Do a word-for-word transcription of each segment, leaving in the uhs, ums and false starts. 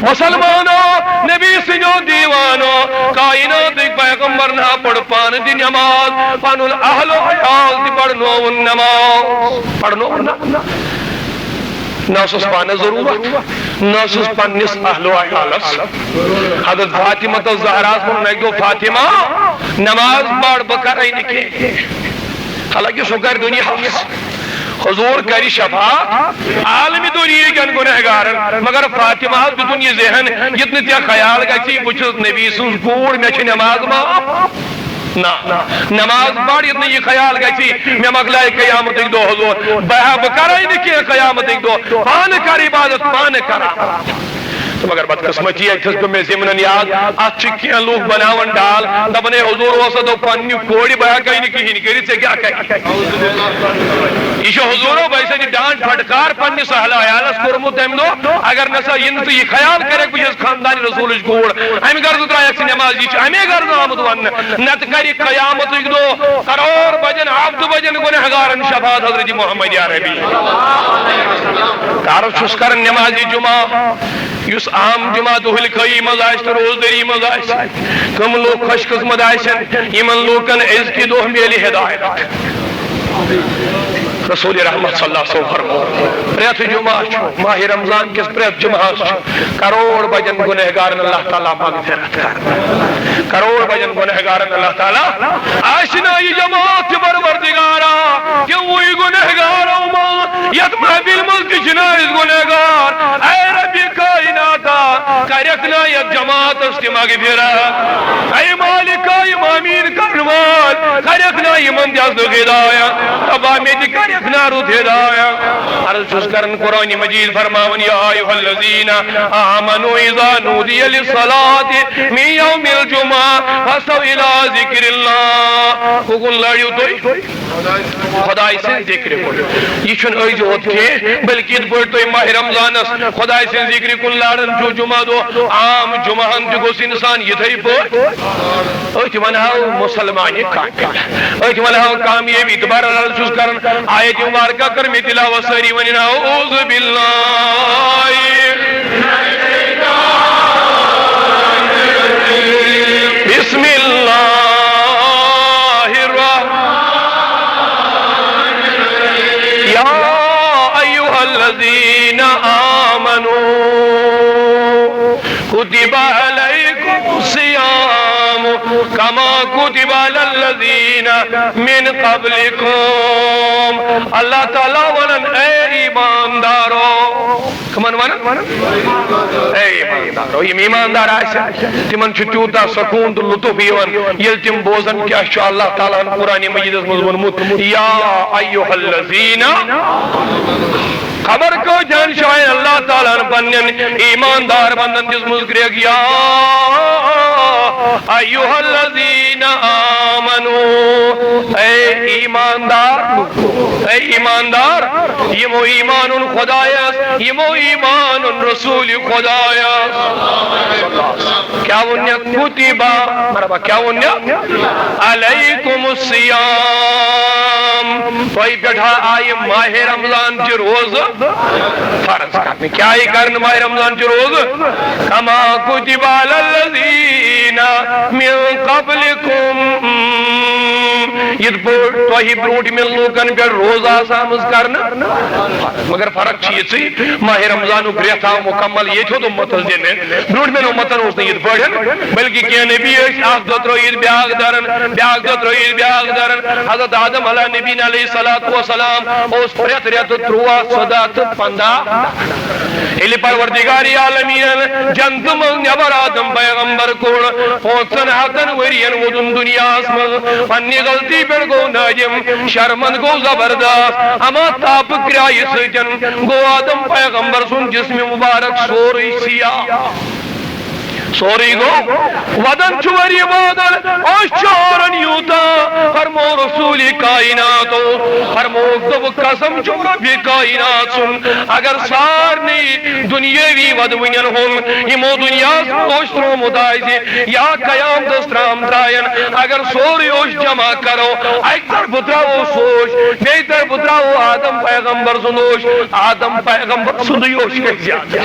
مسلمانو، نبی سٕنٛدیو دیوانو، کائناتٕکۍ پیغمبرن ہا پٔر پانہٕ تہِ نماز، پنُن اہل و عیال تہِ پرنووُن نماز۔ پرنووُن نا؟ نہ ٲسٕس پانس ضروٗرت، نہ ٲسٕس پننِس اہل و عیالس۔ حضرت فاطمہ تہٕ زہراہس ووٚن اکہِ دۄہ، فاطمہ، نماز پر، بہٕ کرے نہٕ کینٛہہ۔ حالانکہ سُہ کرِ دُنیاہس۔ حضور کرِ شفاعت عالمِ دُنیہٕکٮ۪ن گنہگارن، مگر فاطمہ ہس دیُتُن یہِ ذہن، یُتھ نہٕ ژےٚ خیال گژھی، بہٕ چھُس نبی سٕنٛز کوٗر، مےٚ چھِ نماز معاف۔ نہ، نماز پر، یُتھ نہٕ یہِ خیال گژھی، مےٚ مۄکلایہِ قیامتٕکۍ دۄہ حضور، بہٕ ہا، بہٕ کرے نہٕ کینٛہہ قیامتٕکۍ دۄہ، پانہٕ کر عبادت، پانہٕ کر۔ تہٕ مگر بدقسمتی، اتہِ تھٲس بہٕ مےٚ ضمنن یاد، اتھ چھِ کینٛہہ لوٗکھ بناوان ڈال، دپان، "ہے، حضور اوس اتھ دوٚپ پننہِ کورِ، بہٕ ہٮ۪کے نہٕ کِہیٖنۍ کٔرِتھ، ژےٚ کیٛاہ کرِ؟" یہِ چھُ حضورو بحیثیت ڈانٹ پھٹکار پننِس اہل عیالس کوٚرمُت تمہِ دۄہ۔ اگر نسا یہِ نہٕ ژٕ یہِ خیال کرکھ، بہٕ چھَس خاندان رسولٕچ کوٗر، امہِ غرضہٕ ترٛایکھ ژٕ نٮ۪ماز، یہِ چھُ امے غرضہٕ آمُت وننہٕ، نتہٕ کرِ قیامتٕکۍ دۄہ کرور بجن، عبد بجن گنہگارن شفاعت حضرت محمد عربی۔ عرض چھُس کران نماز جمعہ، یُس عام جمعہ دۄہلہِ خٲہی منٛز آسہِ تہٕ روزدٲری منٛز آسہِ، کم لوٗکھ خوش قسمت آسن، یِمن لوٗکن أزکہِ دۄہ میلہِ ہدایت۔ رسول رحمت صلی اللہ علیہ وسلم فرموو، پرٛٮ۪تھ جمعہ چھُ، ماہِ رمضان کِس پرٛٮ۪تھ جمعہس چھُ کرور بجن گنہگارن اللہ تعالیٰ مغفرت کران۔ کرور بجن گنہگارن اللہ تعالیٰ آسہِ نا یہِ جماعت تہِ پروردگارا، تِموٕے گنہگارو منٛز یتھ محفل منٛز تہِ چھِنہٕ أسۍ گنہگار۔ اے رب کائناتا، کرکھ نا یتھ جماعتس تہِ مغفرت۔ اے مالکا، یِم آمین کرن وٲلۍ، کرکھ نا یِمن تہِ آسنُک ہدایت۔ ربا، مےٚ تہِ کرکھ نا رُت ہدایت۔ عرض چھُس کران، قرآن مجید فرماوان، یا ایھا الذین آمنوا اذا نودی للصلاة من یوم الجمعہ فاسعوا الی ذکر اللہ۔ کُکُن لٲڑِو تُہۍ؟ خداے سٕنٛز ذِکرِ کُن۔ یہِ چھُنہٕ أزۍ یوت کینٛہہ، بلکہِ یِتھ پٲٹھۍ تُہۍ ماہِ رمضانس خداے سٕنٛز ذِکرِ کُن لاران چھِو جمعہ دۄہ، عام جمعہن تہِ گوٚژھ انسان یِتھے پٲٹھۍ۔ أتھۍ ونہو مسلمانہِ کامل، أتھۍ ونہو کامیٲبی۔ دوبارٕ عرض چھُس کران، آیت مبارکہ کٔر مےٚ تلاوت، سٲری ؤنِن، اعوذ باللہ۔ بسم اللہ الرحمن الرحیم۔ یا ایھا الذین آمنوا کتب علیکم الصیام کما کتب علی الذین من قبلکم۔ اللہ تعالیٰ ونان، اے ایماندارو، کمن ونان؟ اے ایماندارو، یِم ایماندار آسن، تِمن چھُ تیوٗتاہ سکوٗن تہٕ لطف یِوان، ییٚلہِ تِم بوزن کیٛاہ چھُ اللہ تعالیٰ ہن قرآن مجیدس منٛز ووٚنمُت، یا ایھا الذین۔ خبر کۭتیاہن جاین اللہ تعالیٰ ہن پننٮ۪ن ایماندار بندن دِژمٕژ گرٛیٚکھ، یا ایھا الذین آمنو، اے ایماندار، اے ایماندار، یِمو ایمان اوٚن خدایس، یِمو ایمان اوٚن رسول خدایس۔ کیٛاہ ووٚن مےٚ؟ کتب، مرحبا، کیٛاہ ووٚن مےٚ؟ علیکم الصیام، تۄہہِ پٮ۪ٹھ آیہِ ماہِ رمضان چہِ روزٕ فرض کرنہٕ۔ کیٛاہ آیہِ کرنہٕ ماہِ رمضان چہِ روزٕ؟ کما کتب علی الذین من قبلکم، یِتھ پٲٹھۍ تۄہہِ برونٛٹھمٮ۪ن لوٗکن پٮ۪ٹھ روزٕ آسہٕ آمٕژ کرنہٕ۔ مگر فرق چھِ یِژٕے، ماہِ رمضانُک رٮ۪تھ آو مکمل، ییٚتہِ ہیوٚت اُمتس دِنہٕ۔ برونٛٹھمٮ۪ن اُمتن اوس نہٕ یِتھ پٲٹھۍ، بلکہِ کینٛہہ نبی ٲسۍ اکھ دۄہ ترٲوِتھ بیٛاکھ درن، بیٛاکھ دۄہ ترٲوِتھ بیٛاکھ درن۔ حضرت آدم علیہ نبی علیہ الصلوۃ والسلام اوس پرٛٮ۪تھ رٮ۪تہٕ تُرٛواہ، ژۄداہ تہٕ پنٛداہ۔ ییٚلہِ پروردگار عالمیٖنن جنتہٕ منٛز نٮ۪بر آدم پیغمبر کوٚڑ، پانٛژن ہتن ؤرین ووتُن دُنیاہس منٛز، پننہِ غلطی پٮ۪ٹھ گوٚو نٲدِم، شرمند گوٚو زبردست، اما تاپہٕ کرایہِ سۭتۍ گوٚو آدم پیغمبر سُنٛد جسم مبارک سورُے سیاہ۔ سورُے گوٚو، ودان چھُ ؤری وادن، أچھ چھِ ہاران یوٗتاہ۔ فرموو رسول کائناتو، فرمووُکھ، دوٚپُکھ، قسم چھُم ربِ کائنات سُنٛد، اگر سارنٕے دُنیٲوی ودوٕنٮ۪ن ہُنٛد یِمو دُنیاہس منٛز اوس ترٛوومُت آسہِ، یا قیامتس تام ترٛاین، اگر سورُے اوس جمع کرو، اکہِ طرفہٕ ترٛاوو سُہ اوش، بیٚیہِ طرفہٕ ترٛاوو آدم پیغمبر سُنٛد اوش، آدم پیغمبر سُنٛدُے اوش گژھِ زیادٕ۔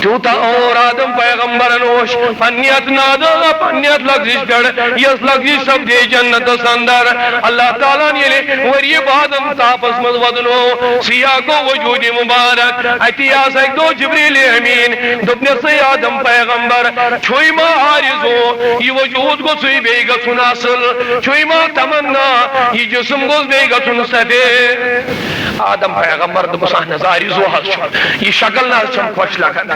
تیوٗتاہ اور آدم پیغمبرن اوس پننہِ اتھ نادان، پننہِ اتھ لفظِش پٮ۪ٹھ، یس لفظِش سپدے جنتس اندر۔ اللہ تعالیٰ ہن ییٚلہِ ؤری بعدن تاپس منٛز ودنو، سیاہ گوٚو وجود مبارک۔ اتی آس اکہِ دۄہ جبریل امین، دوٚپنس، "ہے آدم پیغمبر، چھُے ما آرزو، یہِ وجود گوٚژھُے بیٚیہِ گژھُن اصل؟ چھُے ما تمنا، یہِ جسم گوٚژھ بیٚیہِ گژھُن سفید؟" آدم پیغمبر دوٚپُس، "اہن حظ، آرزو حظ چھُ، یہِ شکل نہ حظ چھم خۄش لگان،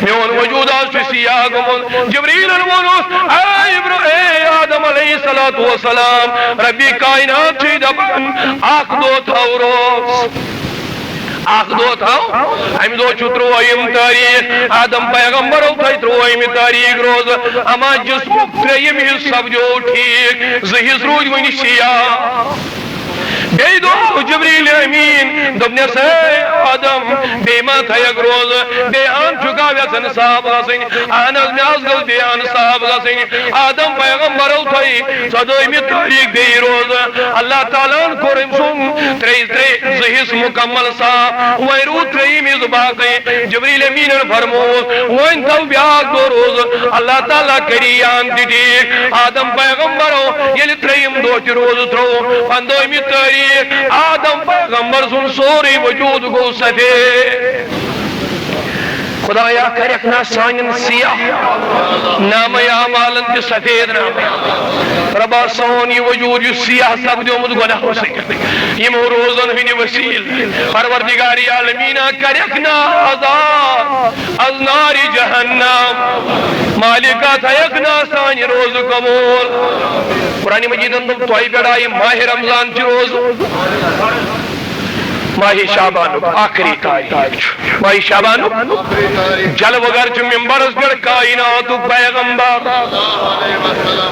میون وجود حظ چھُ سیاہ گوٚمُت۔" جبریلن ووٚنُس، "اے ابر-، اے آدم علیہ الصلوۃ والسلام، ربِ کائنات چھُے دپان، اکھ دۄہ تھاو روز، اکھ دۄہ تھاو، امہِ دۄہ چھُ ترٛوہِم تٲریٖخ، آدم پیغمبرو تھٲے ترٛوہِمہِ تٲریٖخ روزٕ، اما جسمُک ترٛیٚیِم حصہٕ سپدیو ٹھیٖک، زٕ حصہٕ روٗدۍ وُنہِ سیاہ۔" بیٚیہِ دۄہ آو جبریل امین، دوٚپنس، "ہے آدم، بیٚیہِ ما تھایکھ روزٕ؟ بیٚیہِ ہن چھُکھا یژھان صاف گژھٕنۍ؟" "اہن حظ، مےٚ حظ گٔژھ بیٚیہِ ہن صاف گژھٕنۍ۔" آدم پیغمبرو تھٲے ژۄدٲہمہِ تٲریٖخ بیٚیہِ روزٕ۔ اللہ تعالیٰ ہن کوٚر أمۍ سُنٛد ترٛے، ترٛے، زٕ حصہٕ مکمل صاف۔ وۄنۍ روٗد ترٛیٚیِم حصہٕ باقٕے۔ جبریل امینن فرمووُس، "وۄنۍ تھاو بیٛاکھ دۄہ روزٕ، اللہ تعالیٰ کری یہِ ہن تہِ ٹھیٖک۔" آدم پیغمبرو ییٚلہِ ترٛیٚیِم دۄہ تہِ روزٕ ترٛوو، پنٛدٲہمہِ تٲریٖخ، آدم پیغمبر سُنٛد سورُے وجوٗد گوٚو سفید۔ خدایا، کرکھ نا سانٮ۪ن سیاہ نامہ اعمالن تہِ سفید نامہ۔ ربا، سون یہِ وجوٗد یُس سیاہ سپدیومُت گۄناہو سۭتۍ، یِمو روزن ہٕنٛدِ وسیٖل، پروردگار عالمینا، کرکھ نا آزاد از نارِ جہنم۔ مالکا، تھایکھ نا سانہِ روزٕ قبول۔ قرآن مجیدن دوٚپ، تۄہہِ پٮ۪ٹھ آیہِ ماہِ رمضان چہِ روزٕ۔ ماہِ شعبانُک آخری تاریٖخ چھُ۔ ماہِ شعبانُک جلوٕ گر چھُ ممبرس پٮ۪ٹھ کائناتُک پیغمبر۔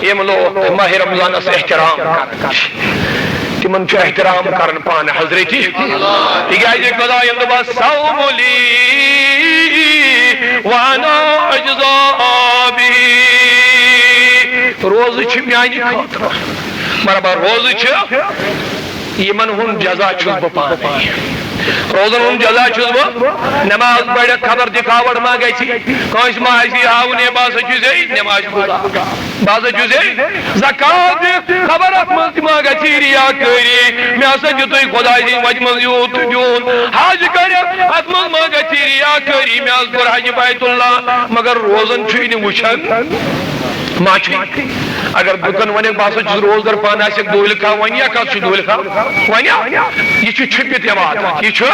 یِم لوٗکھ ماہِ رمضانس احترام کران چھِ، تِمن چھُ احترام کران پانہٕ حضرتی۔ تِکیازِ خدایَن دوٚپ، "الصوم لی وانا اجزی بہ"، روزٕ چھِ میانہِ خٲطرٕ۔ مرحبا، روزٕ چھِ، یِمن ہُنٛد جزا چھُس بہٕ پانے۔ روزن ہُنٛد جزا چھُس بہٕ۔ نماز پٔرِتھ خبر دکھاوٹ ما گژھِ، کٲنٛسہِ ما آسہِ ہاوُن، ہے، بہٕ ہسا چھُس ہے نماز گُزار، بہٕ ہسا چھُس ہے زکات دِتھ، خبر اتھ منٛز تہِ ما گژھِ ریا کٲری، مےٚ ہسا دیُتُے خداے سٕنٛدِ وتہِ منٛز یوٗت تہٕ دیُن، حج کٔرِتھ اتھ منٛز ما گژھِ ریا کٲری، مےٚ حظ کوٚر حج بیت اللہ، مگر روزن چھُے نہٕ وٕچھان۔ ما چھُے؟ اگر دُکن ونکھ، بہٕ ہسا چھُس روزدر، پانہٕ آسکھ دولہِ کھا، ونہِ یا کتھ چھُ دولہِ کھا؟ ونہِ یا؟ یہِ چھُ چھُپِتھ عبادت۔ یہِ چھُ،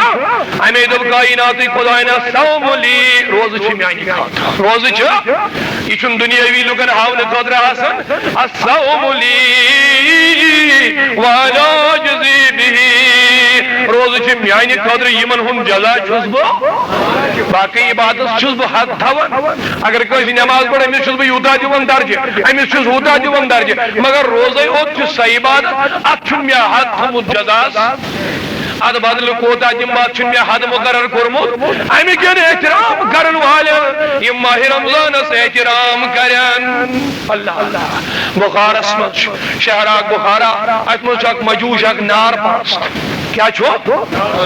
امے دوٚپ کائناتٕکۍ خداین، "الصوم لی"، روزٕ چھِ میانہِ خٲطرٕ۔ روزٕ چھِ، یہِ چھُنہٕ دُنیٲوی لُکن ہاونہٕ خٲطرٕ آسان۔ "الصوم لی وانا اجزی بہ"، روزٕ چھِ میانہِ خٲطرٕ، یِمن ہُنٛد جزا چھُس بہٕ، باقٕے عبادت چھُس بہٕ حد تھاوان۔ اگر کٲنٛسہِ نماز پٔر، أمِس چھُس بہٕ یوٗتاہ دِوان درجہٕ، أمِس چھُس ہوٗتاہ دِوان درجہٕ، مگر روزے یوت چھُ سۄ عبادت، اتھ چھُنہٕ مےٚ حد تھوٚمُت جزاہس۔ اتھ بدلہٕ کوٗتاہ دِمہٕ بہٕ، اتھ چھُنہٕ مےٚ حد مقرر کوٚرمُت۔ امہِ کِنۍ احترام کرن والٮ۪ن، یِم ماہِ رمضانس احترام کرن۔ اللہ اللہ۔ بخارس منٛز چھُ، شہر اکھ بخارا، اتھ منٛز چھُ اکھ مجوٗش، اکھ نار پرست۔ کیٛاہ چھُ؟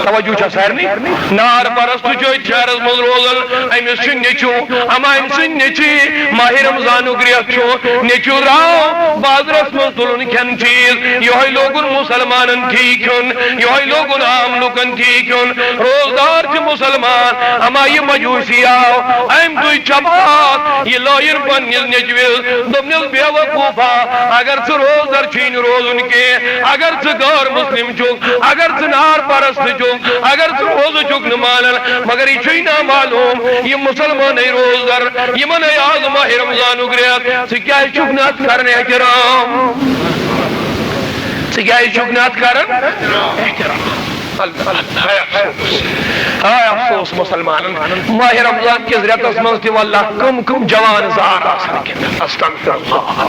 توجہ چھا سارنٕے؟ نار پرست چھُ أتھۍ شہرس منٛز روزان، أمِس چھُ نیٚچوٗ، اما أمۍ سٕنٛدۍ نیٚچی، ماہِ رمضانُک رٮ۪تھ چھُ، نیٚچوٗ درٛاو بازرس منٛز تُلُن کھٮ۪ن چیٖز، یِہوٚے لوگُن مُسلمانن تھی کھیوٚن، یِہوٚے لوگُن عام لُکن تھی کھیوٚن۔ روزدار چھِ مُسلمان، اما یہِ مجوٗسی آو، أمۍ تُج چپاتھ، یہِ لٲیِن پننِس نیٚچوِس، دوٚپنس، "بے وقوٗفا، اگر ژٕ روزدر چھُے نہٕ روزُن کینٛہہ، اگر ژٕ غٲر مسلم چھُکھ، اگر ژٕ نار پرست چھُکھ، اگر ژٕ روزٕ چھُکھ نہٕ مانان، مگر یہِ چھُے نا معلوم، یہِ مُسلمانٕے روزدر، یِمن ہے آز ماہِ رمضانُک رٮ۪تھ، ژٕ کیٛازِ چھُکھ نہٕ اتھ کران احترام؟ ژٕ کیٛازِ چھُکھ نہٕ اتھ کران احترام؟" اللہ، اللہ، ہاے افسوس، ہاے افسوس مُسلمانن۔ ماہِ رمضان کِس رٮ۪تس منٛز تہِ واللہ کم کم جوان زار آسان گِنٛدان۔ استغفر اللہ۔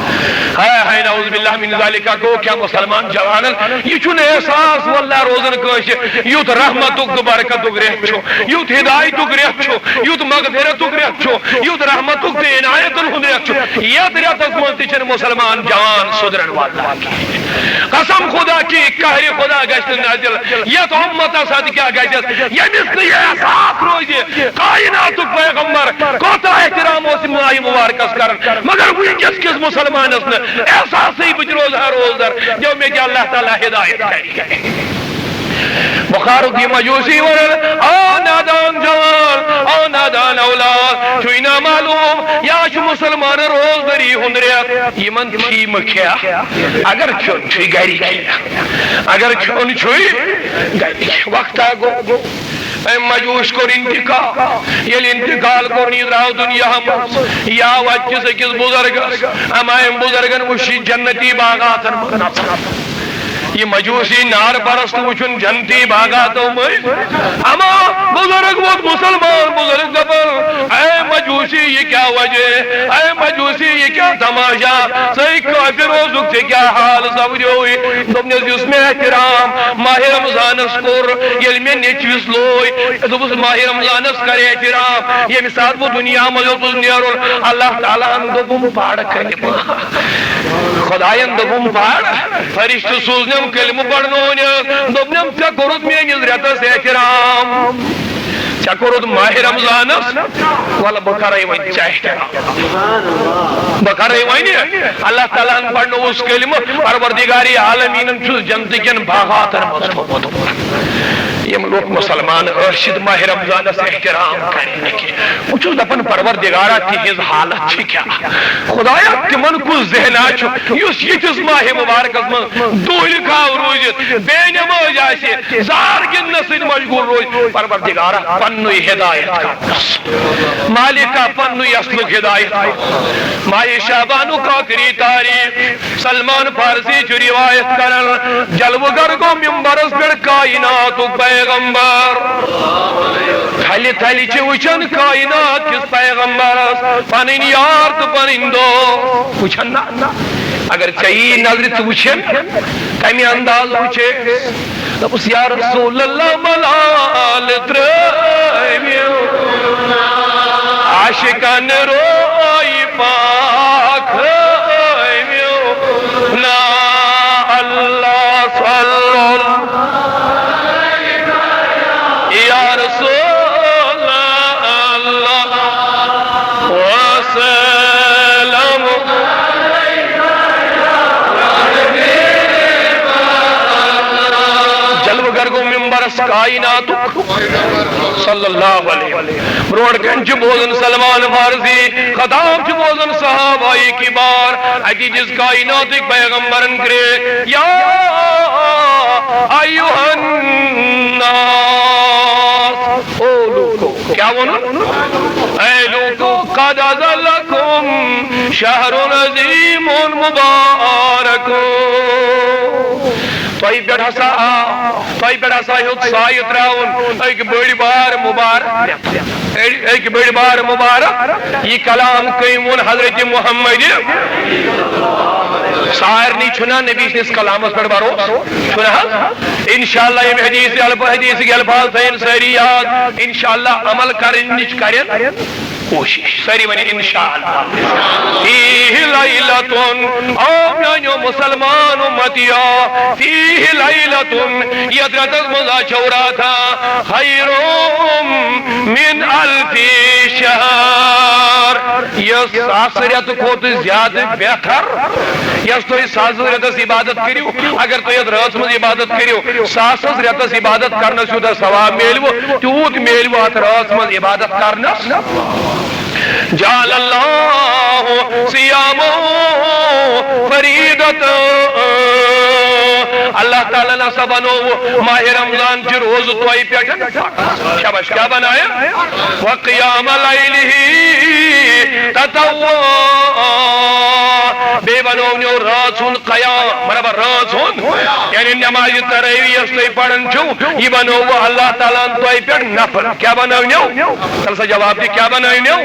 ہاے ہاے، نعوذ باللہ من ذالک۔ گوٚو کیٛاہ مُسلمان جوانن؟ یہِ چھُنہٕ احساس واللہ روزان کٲنٛسہِ۔ یُتھ رحمتُک تہٕ برکتُک رٮ۪تھ چھُ، یُتھ ہدایتُک رٮ۪تھ چھُ، یُتھ مغفرتُک رٮ۪تھ چھُ، یُتھ رحمتُک تہٕ عنایتن ہُنٛد رٮ۪تھ چھُ۔ یتھ رٮ۪تس منٛز تہِ چھِنہٕ مُسلمان جوان سُدرن واللہ کِہیٖنۍ۔ قسم خدا کی، قہرِ خدا گژھِ نہٕ نازل یتھ امتس اتہِ کیٛاہ گژھٮ۪س، ییٚمِس نہٕ یہِ احساس روزِ کائناتُک پیغمبر کوتاہ احترام اوس یہِ ماہِ مبارکس کران، مگر وٕنکیٚس کِس مسلمانس نہٕ احساسٕے، بہٕ تہِ روزٕ ہا روزدر، دیو مےٚ تہِ اللہ تعالیٰ ہدایت کرِ۔ بخارُک یہِ مجوسی ونان، آ نادان جوان، آ نادان اولاد، چھُے نا معلوم، یا چھُ مسلمانن روزدری ہُنٛد رٮ۪تھ، یِمن فیٖمہٕ کھیٚیا، اگر کھیوٚن چھُے گرِ کھیٚیا۔ اگر کھیوٚن چھُے گرِ، وقتا گوٚو۔ أمۍ مجوٗس کوٚر انتقال۔ ییٚلہِ انتقال کوٚر، یہِ درٛاو دُنیا منٛز۔ یہِ آو اَتہِ کِس أکِس بُزرگس۔ اَما أمۍ بُزرگن وُچھ یہِ جنتی باغاتن منٛز نژان۔ یہِ مجوٗسی نار پرست وُچھُن جنتی باغاتو مٔنٛزۍ۔ اَما بُزرگ ووت، مُسلمان بُزرگ، دَپان، اے مجوٗسی، یہِ کیٛاہ وجہ؟ اے مجوٗسی، یہِ کیٛاہ تماشا؟ ژٕے کٲفِر اوسُکھ، ژےٚ کیٛاہ حال سپدیووُے؟ دوٚپنس، یُس مےٚ احترام ماہِ رمضانس کوٚر، ییٚلہِ مےٚ نیٚچوِس لوے، دوٚپُس، ماہِ رمضانس کر احترام۔ ییٚمہِ ساتہٕ بہٕ دُنیا منٛز اوسُس نیرُن، اللہ تعالیٰ ہن دوٚپُم، پَر کلمہٕ۔ خداین دوٚپُم، پَر۔ فرشتہٕ سوٗزنم، کلمہٕ پرنوونس۔ دوٚپنم، ژےٚ کوٚرُتھ میٲنِس رٮ۪تس احترام۔ ژےٚ کوٚرُتھ ماہِ رمضانس، وَلہٕ بہٕ کَرَے وۄنۍ ژےٚ احترام۔ بہٕ کَرَے وۄنۍ۔ اللہ تعالیٰ ہن پرنووُس کلمہٕ، پروردگار عالمیٖنن چھُس جنتہٕ کٮ۪ن باغاتن منٛز تھوٚومُت۔ یِم لوٗکھ مُسلمان ٲسِتھ ماہِ رمضانس احترام کرِ نہٕ کینٛہہ۔ بہٕ چھُس دَپان، پروردگارا، تِہنٛز حالت چھِ کیٛاہ؟ خدایا، تِمن کُس ذہنا چھُ، یُس یِتھِس ماہِ مبارکس منٛز دُہلہِ کھاو روٗزِتھ، بے نمٲز آسہِ، زار گِنٛدنس سۭتۍ مشغوٗل روزِ؟ پروردگارا، پننُے ہدایت کرنس۔ مالکا، پننُے اصلُک ہدایت کرنس۔ ماہِ شعبانُک ٲخری تاریخ۔ سلمان فارسی چھُ روایت کران، جلوٕ گر گوٚو ممبرس پٮ۪ٹھ کائناتُک پیغمبر۔ تھلہِ تھلہِ چھِ وٕچھان کائنات کِس پیغمبرس پنٕنۍ یار تہٕ پنٕنۍ دوست۔ وٕچھان نا؟ اگر ژےٚ یی نظرِ، ژٕ وٕچھن کمہِ انداز وٕچھے؟ دوٚپُس، یا رسول اللہ، ملال ترٲوِو، عاشقن روی پاک ہٲوِو نا۔ اللہ صلی اللہ، یا رسول اللہ، وسلم۔ جلوٕ گر گوٚو ممبرس کائناتُک صلی اللہ علیہ وسلم۔ برونٛٹھ کنہِ چھُ بوزان سلمان فارسی، خطاب چھُ بوزان صحابہ کبار۔ اتی دِژ کائناتٕکۍ پیغمبرن کرٛیک، یا ایھا الناس، او لوٗکو، کیٛاہ ووٚنُن؟ اے لوٗکو، قد اذلکم شہر عظیم مبارک۔ تۄہہِ پٮ۪ٹھ ہسا آو، تۄہہِ پٮ۪ٹھ ہسا ہیوٚت سایہِ ترٛاوُن أکۍ بٔڑۍ بار مُبارک، أکۍ بٔڑۍ بار مُبارک۔ یہِ کلام کٔمۍ ووٚن؟ حضرت محمد۔ سارنٕے چھُنا نبی سٕنٛدِس کلامس پٮ۪ٹھ بھروسہٕ؟ چھُنہٕ حظ؟ انشاءاللہ ییٚمہِ حدیث الف-، حدیثٕکۍ الفاظ تھٲیِن سٲری یاد، انشاءاللہ عمل کرنٕچ کرن کوٗشِش۔ سٲری ؤنِو، انشاءاللہ۔ فیہ لیلۃ، او میانیو مسلمان امتیو، فیہ لیلۃ، یتھ راتس منٛز آ چھو راتھا، خیر من الف شہر، یۄس ساس رٮ۪تہٕ کھۄتہٕ زیادٕ بہتر، یۄس تُہۍ ساس رٮ۪تس عبادت کٔرِو، اگر تُہۍ یتھ رٲژ منٛز عبادت کٔرِو، ساس رٮ۪تس عبادت کرنس یوٗتاہ ثواب میلوٕ، تیوٗت میلوٕ اتھ رٲژ منٛز عبادت کرنس۔ جعل اللہ صیامہ فریضۃ۔ اللہ تعالیٰ ہن ہسا بنوو ماہِ رمضان چہِ روزٕ تۄہہِ پٮ۪ٹھ۔ شاباش، کیٛاہ بنایہِ؟ وقیام لیلہ تطوعا۔ بیٚیہِ بنوونیو رٲژ ہُنٛد قیام، مطلب رٲژ ہُنٛد، یعنی نمازِ تراویح یۄس تُہۍ پران چھِو، یہِ بنووٕ اللہ تعالیٰ ہن تۄہہِ پٮ۪ٹھ نفل۔ کیٛاہ بنٲونیو؟ تَلہٕ سا جواب دِ، کیٛاہ بنٲونیو؟